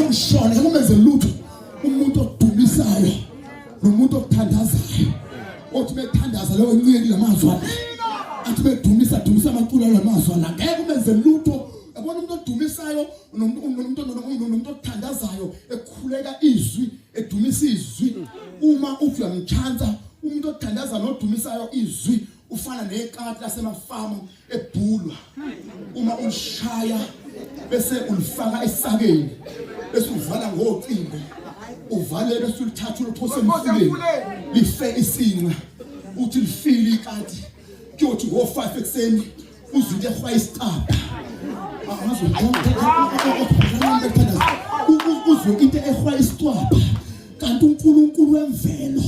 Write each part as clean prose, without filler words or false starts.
Ngishona kumenze lutho umuntu odumisayo nomuntu othandazayo. Othi bethandaza leyo ncike lamazwi ala. Athi bedumisa dumisa amaculo lamazwi ala. Ngeke umenze lutho. Yabona umuntu odumisayo nomuntu othandazayo ekhuleka izwi edumisa izwi. Uma uthi uyamchansa umuntu othandaza nodumisayo izwi ufana nekati lasemafama ebhulwa uma ulishaya bese ulifaka esakeni bese uvala ngocingo uvale bese ulithatha uliphose emfuleni life isinqa uthi lifile ikati kuyothi ngo-5 ekuseni uzwe into ehwa isicabha uzwe into ehwa isicwapha kanti uNkulunkulu wemvelo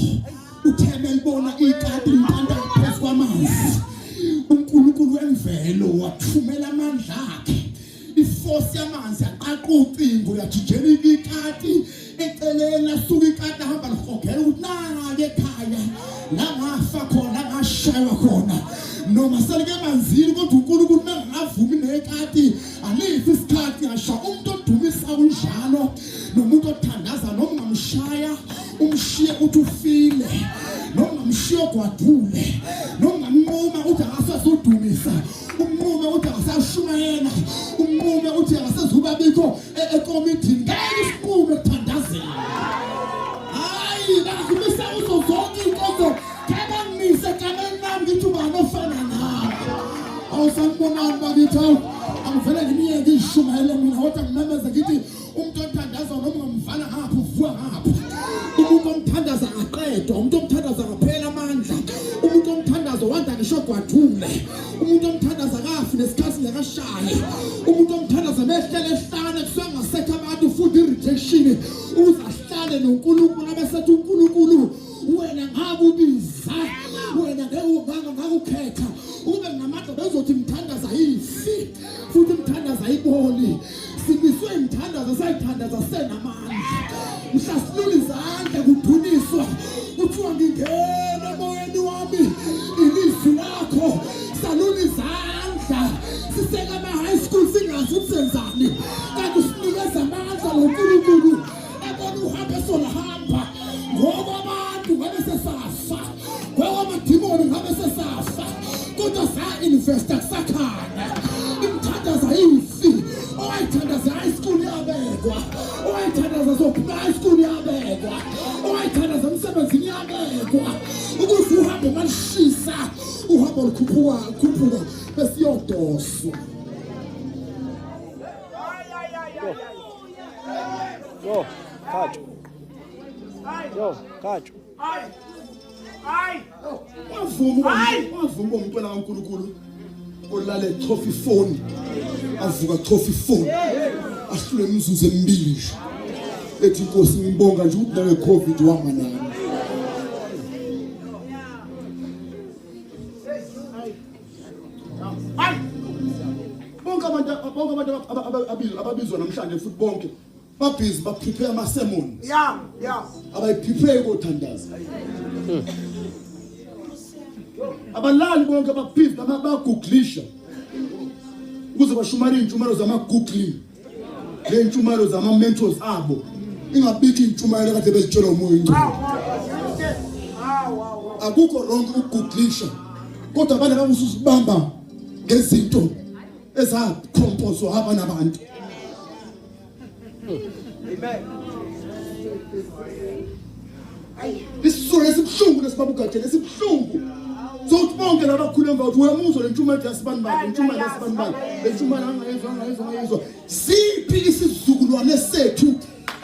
uthe belibona ikati lintanta phezu kwamanzi uNkulunkulu wemvelo wathumela amandla akhe iforce yamanzi yaqaqa ucingo yajijela ikati eceleni lasuka ikati ahamba lihogela ukuthi nake ekhaya la ngafa khona ngashaywa khona noma selike emanzini kodwa uNkulunkulu mengavumi nekati alifi isikhathi ngasha umuntu odumisa kunjalo nomuntu othandaza noma ungamshaya umshiye uthi ufile noma ungamshiya ogwadule noma ungamnquma uthi akasasudumisa umnqume uthi akasashumayela umnqume uthi akasezuba bikho e-, ekomidini ngeke isinqume ekuthandazeni hayi bangikumisa kuzo zonke iy'nkonzo ngeke bangimise egameni lami ngithi ubani ofana nawe awusanibonani bakithi awu angivele ngimiyeke ishumayele mina kodwa ngimemeze ngithi umuntu othandaza noma ungamvala ngapha uvuka ngapha umuntu omthandaza aqedwa umuntu omthandaza ngaphela amandla umuntu omthandazo wanda ngisho ogwadule umuntu omthandaza kafi nesikhathi ngekashaye umuntu omthandaza mehlele ehlane kusuke ngasekho abantu futhi i-rejection ukuze ahlale noNkulunkulu abesethi uNkulunkulu wena ngakubiza wena ngeke ngakukhetha ukube nginamandla bezothi mthandaza ifi futhi mthandaza ayiboli sibiswe imithandazo sayithandaza senamandla mhla silula izandla kuduniswa kuthiwa ngingena emoyeni wami ilizwi lakho salula izandla siseka ama-high school singazi ukuthi senzani kanti usinikeza amandla lo nkulunkulu ebona uhambe solahamba ngoba abantu ngabe sesafa ngoba amadimoni ngabe sesafa kodwa sa-investa kusakhanya imithandazo ayifi owayithandaza high school yabekwa owayithandaza sophuma high school yabekwa owayithandaza emsebenzini yabekwa ukuze uhambe malishisa uhambo lukhuphuka khuphuka besiyodoswa. Yo, Khatsho. Yo, Khatsho. Wavuma wavuma umntwana kaNkulunkulu olale echofa ifoni avuka chofa ifoni ahlule imizuzu emibili nje ethi inkosi ngibonga nje ukuthi nawe covid wama nami. Bonke abantu bonke abantu ababizwa namhlanje futhi bonke babhizi baprepare ama sermon. Yeah. Abayiprepare kothandaza. Abalali bonke ababhizi bagooglisha ukuze bashumayele iy'ntshumayelo zama-googling ney'ntshumayelo zama-mentors abo ingabikho iy'ntshumayelo kade bezitshelwa umoya oyingcwele. Akukho wrong ukugooglisha kodwa abantu abakususibamba ngezinto ezakhomposwa abanye abantu. Amen. Isizulu esibuhlungu lesibaba uGajeni esibuhlungu. Sokuthi bonke labakhulu emva ukuthi uyamuzwa le ntshumayelo yasibani bani, le ntshumayelo yasibani bani, le ntshumayelo angayizwa angayizwa angayizwa. Siphi isizukulwane sethu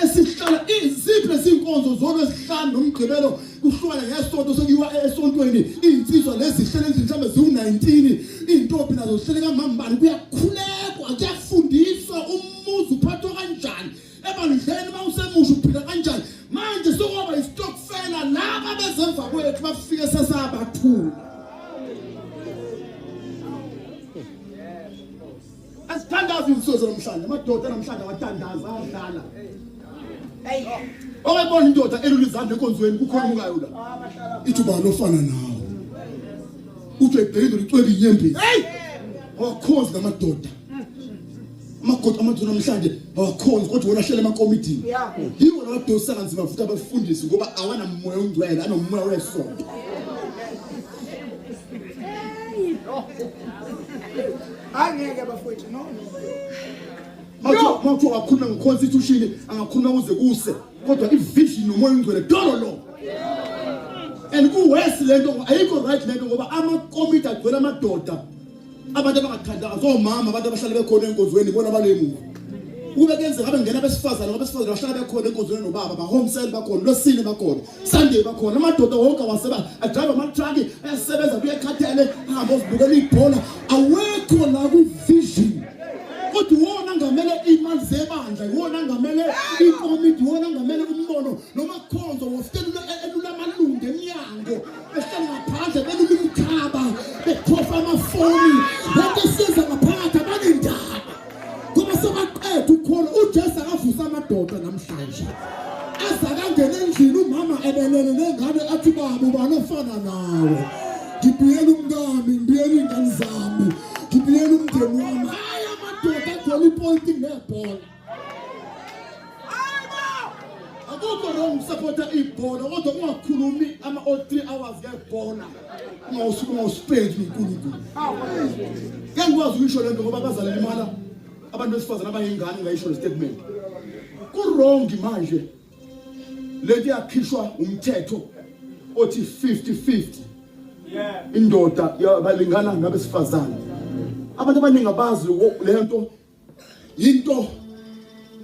esihlala iziphi lezinkonzo zolwesihlanu nomgqibelo kuhlukana ngesonto sekuyiwa esontweni iy'nsizwa lezi zihlele endlini mhlawumbe ziwu-19 iy'ntombi nazo zihlele kamambani kuyakhulekwa kuyafundiswa umuzi uphathwa kanjani ebandleni uma usemusha uphila kanjani manje sokwaba isitokfela laba bezemva kwethu bafike sesabathula Asithandazi insuku namhlanje, amadoda namhlanje awathandaza adlala. Owayibona indoda elula izandla enkonzweni kukhona umkayo la. Ithi ubani ofana nawe? Uthi ebhekile licwebe inyembezi. Hey! Awakhozi lamadoda. Amagoda amadoda namhlanje awakhonzi kodwa wona ahlele emakomidini. Yiwo lawadosa kanzima futhi abafundisi ngoba awanamoya ongcwele anomoya wesonto. Angeke bafowethu no no. Mawuthiwa wakhuluma ngeconstitution angakhuluma kuze kuse kodwa ivision nomoya ongcwele dololo. And kuwesi lento ayikho right lento ngoba amakomiti agcwele amadoda abantu abangathandazi omama abantu abahlale bekhona enkonzweni bona balemuva ukube kuyenzeka abe ngena abesifazane ngoba abesifazane bahlala bekhona enkonzweni nobaba ba-home cell bakhona lwesine bakhona sunday bakhona amadoda wonke awaseba adrive amatraki ayasebenza kuye ekhathele ahambe ozibukela ibhola awekho la kwi-vision kodwa iwona angamele iy'mali zebandla iwona angamele ikomidi iwona angamele umbono noma khonzo wofike elula amalungu emnyango behleli ngaphandle belula imkhaba bekhofa amafoni lento esiza ngaphakathi abanendaba ngoba sebaqeda ukholo uJesu akavusa amadoda namhlanje aza kangena endlini umama ebelele nengane athi baba ubani ofana nawe ngibuyela umkami ngibuyela iy'ngane zami ngibuyela umndeni wami hhayi amadoda agcwele ipolitiki nebhola Akukho wrong ukusupporta ibhola kodwa ungakhulumi ama all 3 hours ngebhola. Ungawusuke ungawuspread uNkulunkulu. Ngeke ngikwazi ukuyisho lento ngoba abazali limala abantu besifazane abayingane ngayisho le statement. Ku wrong manje. Lento yakhishwa umthetho othi 50 50. Indoda yabalingana nabesifazane. Abantu abaningi abazi lento Into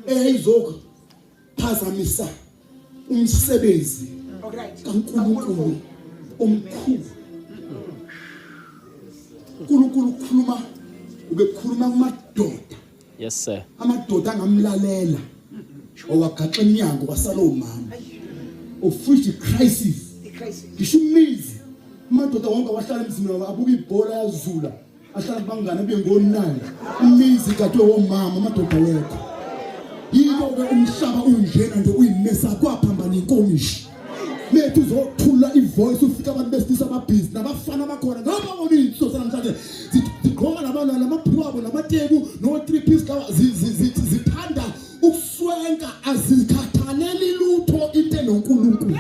eyayizokuphazamisa umsebenzi kaNkulunkulu omkhulu. uNkulunkulu ukhuluma ubekhuluma kumadoda. Yes sir. Amadoda angamlalela owagaxa emnyango kwasala omama. Of which the crisis. Ngisho imizi amadoda wonke awahlala emzini wabo abuka ibhola yazula. Ahlala kubangane abuye ngonani. Imizi igadwe womama amadoda wekho. Yiko ke umhlaba unjena nje uyimesa kwaphambana inkomishi. Lethu uzothula ivoice ufika abantu besilisa ababhizi nabafana bakhona ngoba bona izinsuku namhlanje zigqoka labana lamabhru abo namateku no three piece lawa zithanda Ukuswenka azikhathaleli lutho into enoNkulunkulu.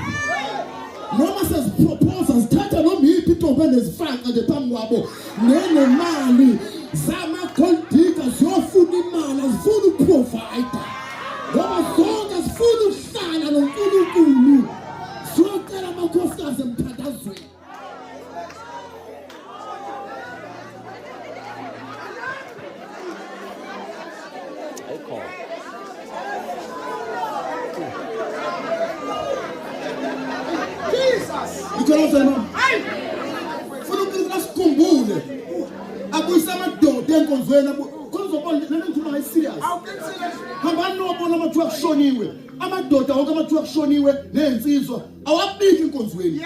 Noma sezipropose zithatha noma yiphi intombi enezifaca nje phambi kwabo nenemali zama-gold digger ziyofuna imali azifuni ukuprovida ngoba zonke zifuna ukuhlala noNkulunkulu ziyocela amakhosikazi emthandazweni. Funa uNkulunkulu asikhumbule abuyise amadoda enkonzweni khona uzobona lento ngikhuluma ngayo serious hambani nobona amathuba kushoniwe amadoda wonke amathuba kushoniwe nezinsizwa awabiki enkonzweni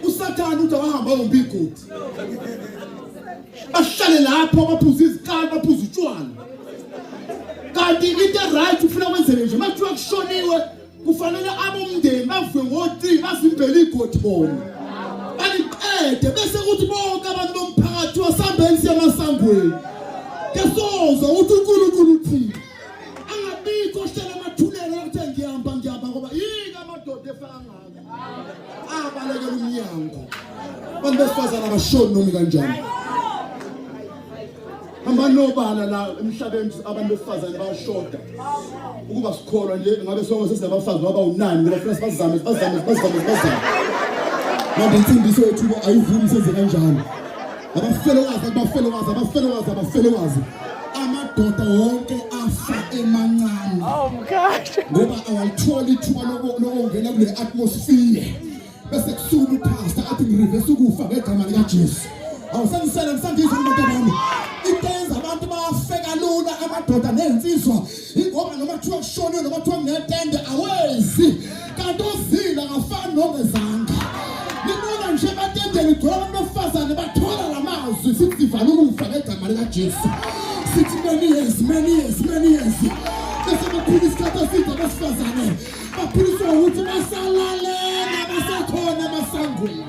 usathane uthi awahamba ayomba igodi bahlale lapho baphuza izikali baphuza utshwala kanti into right ufuna kwenzele nje makuthiwa kushoniwe kufanele abomndeni bavuke ngo-3 bazimbele igodi bona baliqede bese kuthi bonke abantu bomphakathi wasambeni siye emasangweni ke sozwa ukuthi uNkulunkulu uthini angabikho ohlala amathuneni okuthe ngihamba ngihamba ngoba yini amadoda efaka ngaka abalekela umnyango abantu besifazane abashoni noma kanjani hamba nobala la emhlabeni abantu besifazane bayashoda ukuba sikholwa nje ngabe sonke sesinabafazi baba unani ngoba funa sibazame sibazame sibazame sibazame manje insindiso yethu ayivumi senze kanjalo abafelokazi abafelokazi abafelokazi abafelokazi amadoda wonke afa emancane oh gosh ngoba awalitholi ithuba lokungena kule atmosphere bese kusuka upastor athi ngirivese ukufa ngegama likaJesu awusengisele ngisangizwa abantu bami into eyenza abantu bafe kalula amadoda nezinsizwa ingoba noma kuthiwa kushoniwe noma kuthiwa kunetende awezi kanti ozile akafani nongezanga nibona nje ematendeni gcwele abantu besifazane bathola la mazwi sithi sivala ukufa ngegama likajesu sithi many years many years many years bese bakhula isikhathi eside abesifazane bakhuliswa ukuthi basalalela basakhona emasangweni.